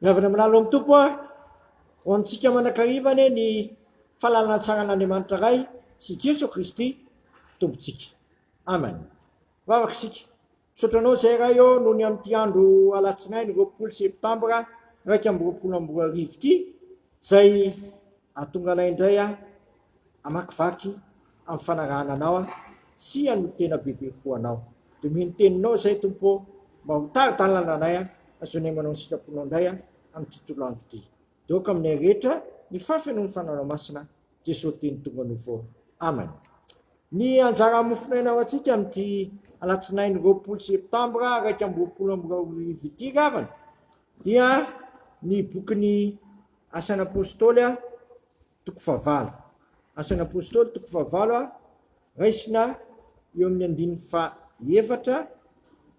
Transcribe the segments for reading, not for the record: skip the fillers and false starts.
Miavona milalo amin'ny Tompo aho. Ho amintsika mandrakariva anie ny fahalalana tsaran'Andriamanitra Ray sy Jeso Kristy Tompontsika. Amen. Vavaka isika. Misaotra anao izay Ray ô noho ny amin'ity andro alatsinainy 20 septambra 2021 ity izay ahatonga anay indray hamakivaky amin'ny fanarahana anao sy hanolo-tena bebe kokoa anao. Dia omeo ny teninao izay Tompo ô mba ho tari-dalana anay hahazoanay manao ny sitraponao indray amin'ity toloandro ity. Dia aoka aminay rehetra ny fahafenoan'ny Fanahinao Masina Jesoa Teny tonga nofo. Amen. Ny anjara mofonaina ho antsika amin'ity alatsinainy 20 septambra 2021 ity ry havana dia ny bokin'ny Asan'ny Apôstôly toko fahavalo. Asan'ny Apôstôly toko fahavalo raisina eo amin'ny andininy faha-efatra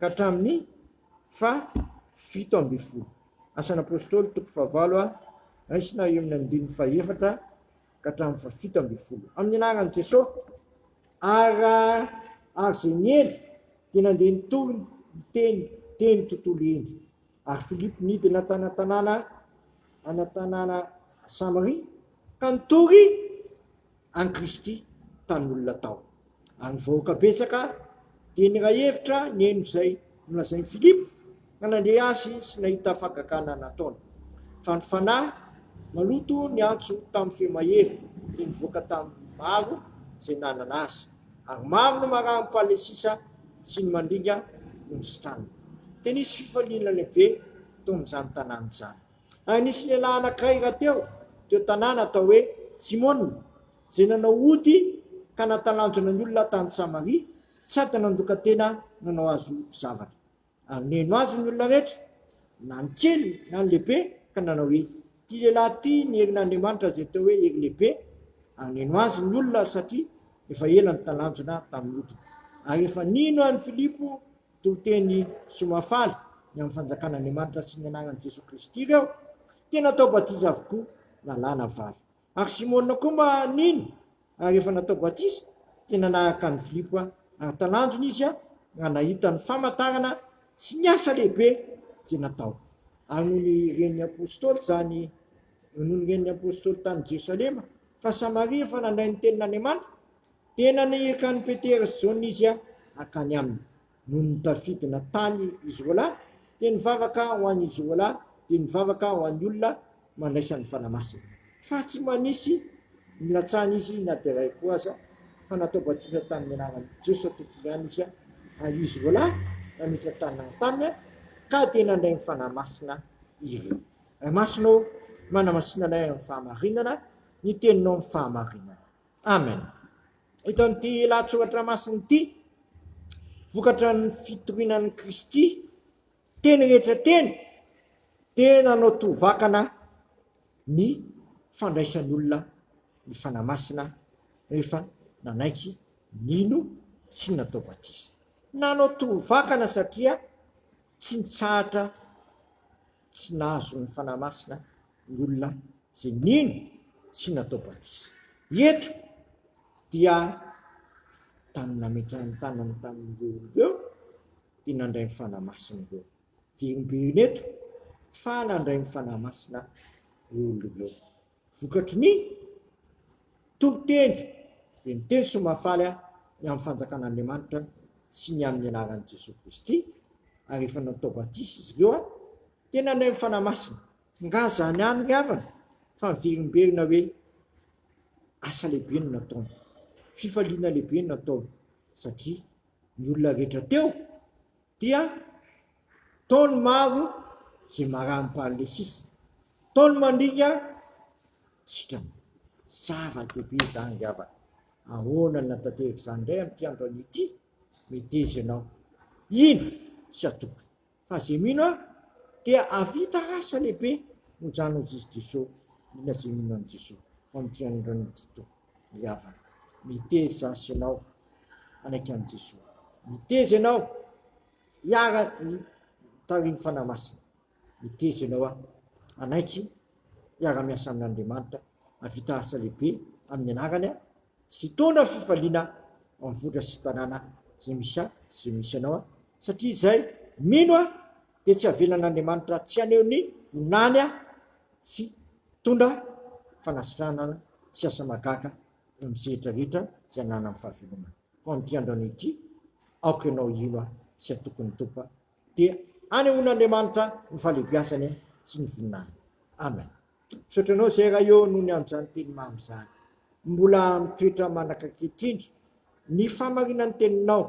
ka hatramin'ny faha-17. Asan'ny Apôstôly toko fahavalo raisina eo amin'ny andininy faha-efatra ka hatramin'ny faha-17. Amin'ny anaran'i Jesoa, ary ary izay niely dia nandeha nitory ny teny teny tontolo eny. Ary Filipo nidina tany an-tanàna any an-tanàna Samaria ka nitory an'i Kristy tamin'olona tao. Ary ny vahoaka betsaka dia niray hevitra nihaino izay nolazain'i Filipo ka nandre azy sy nahita fahagagana nataony. Fa ny fanahy maloto niantso tamin'ny feo mahery dia nivoaka tamin'ny maro izay nanana azy, ary maro no mararin'ny palesisa sy ny mandringa no nositranina. Dia nisy fifaliana lehibe tao amin'izany tanàna izany. Ary nisy lehilahy anankiray rahateo teo tanàna atao hoe Simona, izay nanao ody ka nahatalanjona ny olona tany Samaria sady nandoka tena nanao azy ho zavatra. Ary nino azy ny olona rehetra, na ny kely na ny lehibe, ka nanao hoe, Ity lehilahy ity ny herin'Andriamanitra izay atao hoe hery lehibe. Ary nino azy ny olona satria efa ela nitalanjona tamin'ny odiny. Ary efa nino an'i Filipo toriteny soa mahafaly ny amin'ny fanjakan'Andriamanitra sy ny anaran'i Jesoa Kristy ireo, dia natao batisa avokoa na lahy na vavy. Ary Simona koa mba nino, ary rehefa natao batisa, dia nanaraka an'i Filipo ary talanjona izy raha nahita ny famantarana sy ny asa lehibe izay natao. Ary nony ren'ny apostoly izany, nony ren'ny apostoly tany Jerosalema fa Samaria efa nandray ny tenin'Andriamanitra, dia naniraka an'i Petera sy Jaona izy hankany aminy. Nony tafidina tany izy roalahy, dia nivavaka ho an'izy roalahy, dia nivavaka ho an'ny olona mandraisa ny Fanahy Masina. Fa tsy mba nisy nilatsahana izy na dia iray koa aza, fa natao batisa tamin'ny anaran'i Jesoa Tompo ihany izy, ary izy roalahy nametra-tanana taminy, ka dia nandray ny Fanahy Masina ireo. Ray Masina ô, manamasina anay amin'ny fahamarinana, ny teninao ny fahamarinana. Amen. Eto amin'ity lahatsoratra masina ity, vokatra ny fitoriana an'i Kristy, teny rehetra teny, dia nanao tovakana ny fandraisan'ny olona ny Fanahy Masina rehefa nanaiky nino sy natao batisa. Nanao tovakana satria tsy nitsahatra tsy nahazo ny Fanahy Masina ny olona izay nino sy natao batisa. Eto dia tamin'ny nametrahany tanany tamin'ireo olona ireo dia nandray ny Fanahy Masina ireo. Verimberina eto fa nandray ny Fanahy Masina ireo olona ireo. Vokatry ny toriteny dia ny teny soa mahafaly ny amin'ny fanjakan'Andriamanitra sy ny amin'ny anaran'i Jesoa Kristy, ary efa natao batisa izy ireo dia nandray ny Fanahy Masina. Nga zany ihany ry havana fa miverimberina hoe asa lehibe no nataony, fifaliana lehibe no nataony satria ny olona rehetra teo dia tao ny maro izay mararin'ny paralysisa, tao ny mandringa sitrana. Zava-dehibe izany ry havana. Ahoana no nahatanteraka izany indray amin'ity andro anio ity? Meteza ianao hino sy hatoky. Fa ze mino ahy dia hahavita asa lehibe noho zany hoy Jeso Jeso indrindra ze mino an'i Jeso ho amin'ity andron'ny ity Tompo ry havana miteza ahy sy ianao hanaiky an'i Jeso miteza ianao hiara tarihin'ny Fanahy Masina miteza ianao aho hanaiky hiara-miasa amin'Andriamanitra hahavita asa lehibe amin'ny anarany aho sy hitondra fifaliana ao amin'ny vohitra sy tanàna izay misy ahy sy izay misy anao aho, satria izay mino ahy. Dia tsy avelan'Andriamanitra tsy haneho ny voninahiny sy hitondra fanasitranana sy asa mahagaga eo amin'ny sehatra rehetra izay ananany fahavelomana. Koa amin'ity andro ity, aoka ianao hino ahy sy hatoky ny Tompo dia hanehoan'Andriamanitra ny fahalehibiazany sy ny voninahiny. Amen. Misaotra anao izay Ray ô noho ny amin'izany teny mamy izany. Mbola mitoetra manak'ankehitriny ny fahamarinan'ny teninao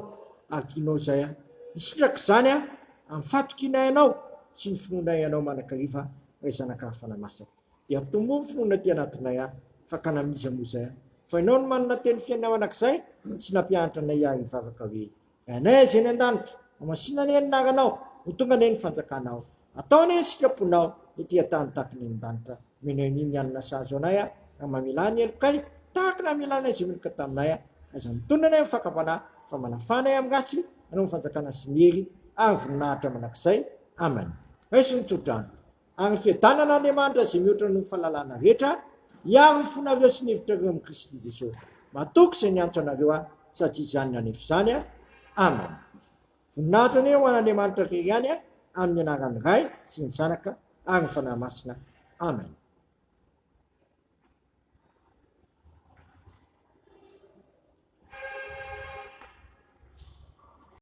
ary tianao izay aho. Hisitraka izany aho amin'ny fahatokianay anao sy ny finoanay anao mandrakariva Ray Zanaka ary Fanahy Masina. Dia ampitomboy ny finoana aty anatinay aho fakana amin'iza moa izay aho fa ianao no manana teny fiainana mandrakizay sy nampianatra anay aho hivavaka hoe Rainay izay any an-danitra, Hamasina anie ny anaranao, ho tonga anie ny fanjakanao. Atao anie ny sitraponao, ety an-tany tahaka ny any an-danitra. Omenay anio ny hanina sahaza anay, raha mamelà ny helokay, tahaka ny namelanay izay meloka taminay. Aza mitondra anay amin'ny fakam-panahy, fa manafà anay amin'ny ratsy, anao ny fanjakana sy ny hery ary ny voninahitra mandrakizay. Amen. Raiso ny tsodrano. Ary ny fiadanan'Andriamanitra izay mihoatra noho ny fahalalana rehetra, hiaro ny fonareo sy ny hevitrareo amin'i Kristy Jesosy. Matoky izay niantso anareo aho, sady izany nanefa izany aho. Amen. Voninahitra anie ho an'Andriamanitra irery ihany, amin'ny anaran'ny Ray sy ny Zanaka ary ny Fanahy Masina. Amen.